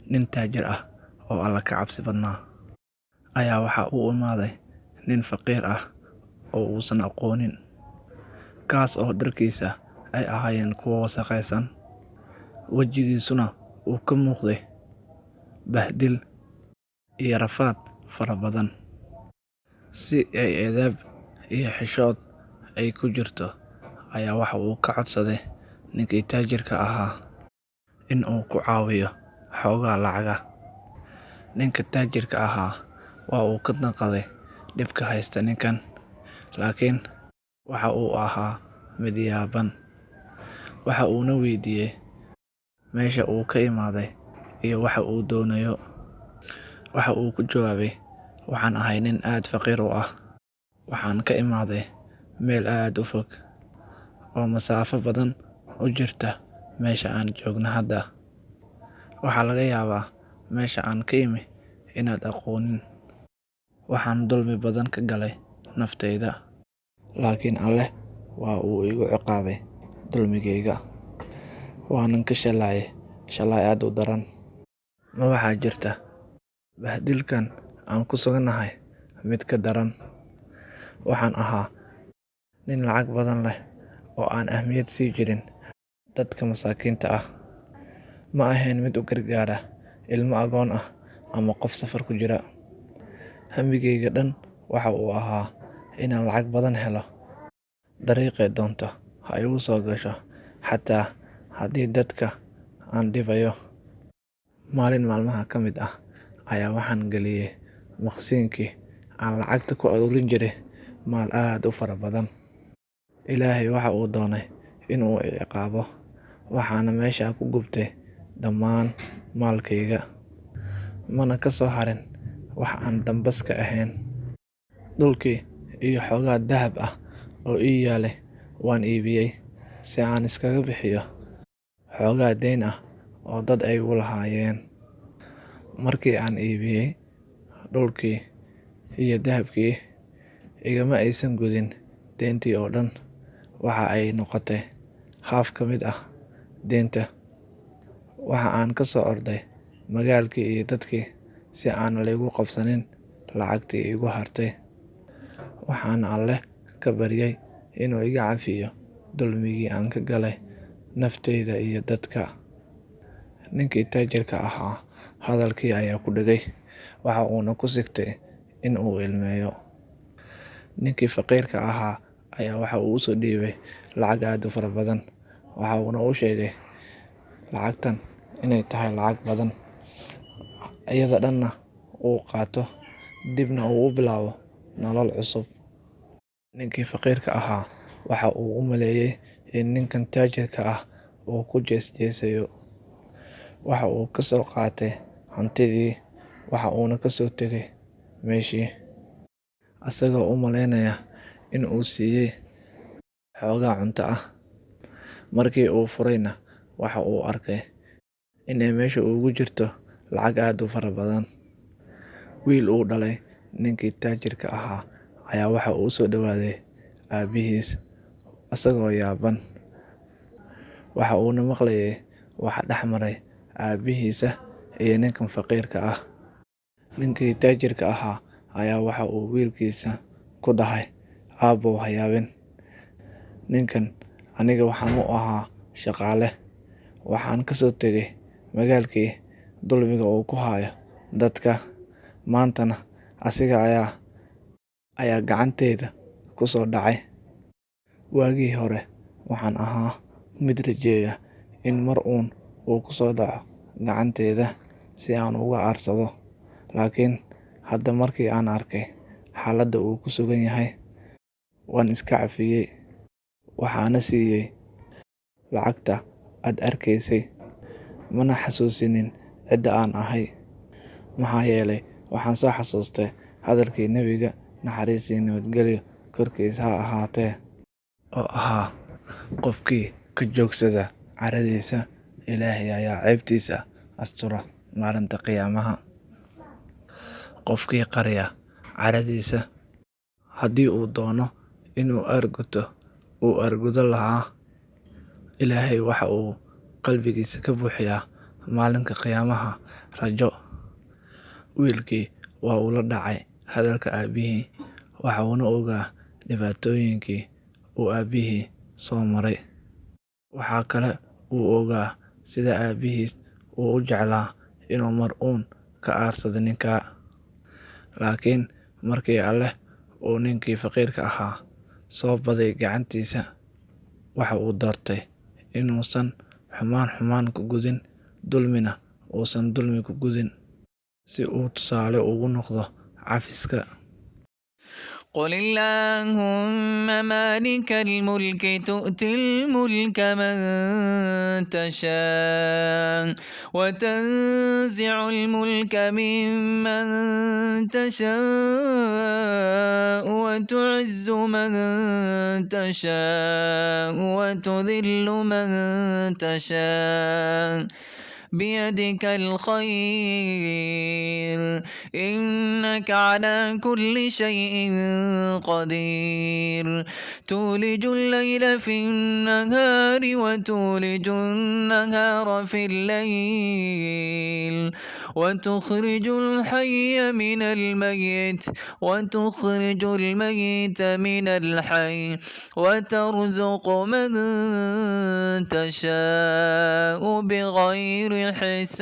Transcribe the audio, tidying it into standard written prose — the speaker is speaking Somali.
Nin taajir ah oo Alle ka cabsi badnaa ayaa waxa uu imaaday nin faqiir ah oo uusan aqoonin, kaas oo dharkiisa ay ahaayeen kuwo wasakhaysan, wejigiisuna uu ka muuqday bahdil iyo rafaad fara badan. Si ay edeb iyo xishood ay ku jirto ayaa waxa uu ka codsaday ninkii taajirka ahaa in uu ku caawiyo xoogaa lacag ah. Ninka taajirka ahaa waa uu ka danqaday dhibka haysta ninkan, laakiin waxa uu ahaa mid yaaban. Waxa uuna weydiiyey meesha uu ka imaaday iyo waxa uu doonayo. Waxa uu ku jawaabay, "Waxaan ahay nin aad faqiir u ah. Waxaan ka imaaday meel aad u fog oo masaafo badan u jirta meesha aan joogno hadda. Waxaa laga yaabaa meesha aan ka imi inaad aqoonin. Waxaan dulmi badan ka galay naftayda, laakiin Alle waa uu igu ciqaabay dulmigayga. Waanan ka shalayay shalay aad u daran. Ma waxaa jirta bahdilkan aan ku suganahay mid ka daran? Waxaan ahaa nin lacag badan leh oo aan ahmiyad sii jirin dadka masaakiinta ah. Ma ahayn mid u gargaara ilmo agoon ah ama qof safar ku jira. Hammigayga dhan waxa uu ahaa inaan lacag badan helo, dariiqay doonto ha igu soo gasho, xataa haddii dadka aan dhibayo. Maalin maalmaha ka mid ah ayaa waxaan geliyay maqsinkii aan lacagta ku ururin jiray maal aad u fara badan. Ilaahay waxa uu doonay in uu i ciqaabo, waxaana meesha ku gubtay dhammaan maalkayga, mana ka soo harin wax aan dambas ka ahayn. Dhulkii iyo xoogaa dahab ah oo ii yaalay waan iibiyay si aan iskaga bixiyo xoogaa deyn ah oo dad ay igu lahaayeen. Markii aan iibiyay dhulkii iyo dahabkii, igama aysan gudin deyntii oo dhan. Waxa ay noqotay haaf ka mid ah deynta. Waxa aan ka soo orday magaalkii iyo dadkii si aan laygu qabsanin lacagtii iigu hartay. Waxaan Alle ka baryay inuu iga cafiyo dulmigii aan ka galay naftayda iyo dadka." Ninkii taajirka ahaa hadalkii ayaa ku dhegay, waxa uuna ku sigtay in uu ilmeeyo. Ninkii faqiirka ahaa ayaa waxa uu u soo dhiibay lacag aad u fara badan, waxa uuna u sheegay lacagtan inay tahay lacag badan, iyada dhanna uu qaato dibna uu u bilaabo nolol cusub. Ninkii faqiirka ahaa waxa uu u maleeyay in ninkan taajirka ah uu ku jeesjeesayo. Waxa uu ka soo qaatay hantidii, waxa uuna ka soo tegay meeshii, asagoo u maleynaya in uu siiyey xoogaa cunto ah. Markii uu furayna waxa uu arkay inay meesha ugu jirto lacag aad u fara badan. Wiil uu dhalay ninkii taajirka ahaa ayaa waxa uu u soo dhowaaday aabbihiis asagoo yaaban. Waxa uuna maqlayay waxa dhex maray aabbihiisa iyo ninkan faqiirka ah. Ninkii taajirka ahaa ayaa waxa uu wiilkiisa ku dhahay, 'Aabbow, ha yaabin. Ninkan aniga waxaan u ahaa shaqaale. Waxaan ka soo tegay magaalkii dulmiga uu ku hayo dadka. Maantana asiga ayaa gacantayda ku soo dhacay. Waagii hore waxaan ahaa mid rajeeya in mar uun uu ku soo dhaco gacantayda si aan uga aarsado. Laakiin hadda markii aan arkay xaaladda uu ku sugan yahay, waan iska cafiyay. Waxaana siiyay lacagta aad arkaysay, mana xasuusinin cidda aan ahay. Maxaa yeelay waxaan soo xasuustay hadalkii Nebiga, naxariis iyo nabadgelyo korkiisa ha ahaatee, oo ahaa qofkii ka joogsada caradiisa, Ilaahay ayaa ceebtiisa astura maalinta qiyaamaha. Qofkii qariya caradiisa, haddii uu doono inuu aarguto, wuu aargudan lahaa. Ilaahay waxa uu qalbigiisa ka buuxiyaa maalinka qiyaamaha rajo. Wiilkii waa uu la dhacay hadalka aabbihii, waxa uuna ogaa dhibaatooyinkii uu aabbihii soo maray. Waxa kale oo uu ogaa sida aabbihiis uu u jeclaa inuu mar uun ka aarsado ninka. Laakiin markii Alle uu ninkii faqiirka ahaa soo baday gacantiisa, waxa uu doortay inuusan xumaan xumaan ku gudin, dulmina uusan dulmi ku gudin, si uu tusaale ugu noqdo cafiska. قل اللهم مالك الملك تؤتي الملك من تشاء وتنزع الملك ممن تشاء وتعز من تشاء وتذل من تشاء بيدك الخير إنك على كل شيء قدير. تولج الليل في النهار وتولج النهار في الليل وتخرج الحي من الميت وتخرج الميت من الحي وترزق من تشاء بغير حساب.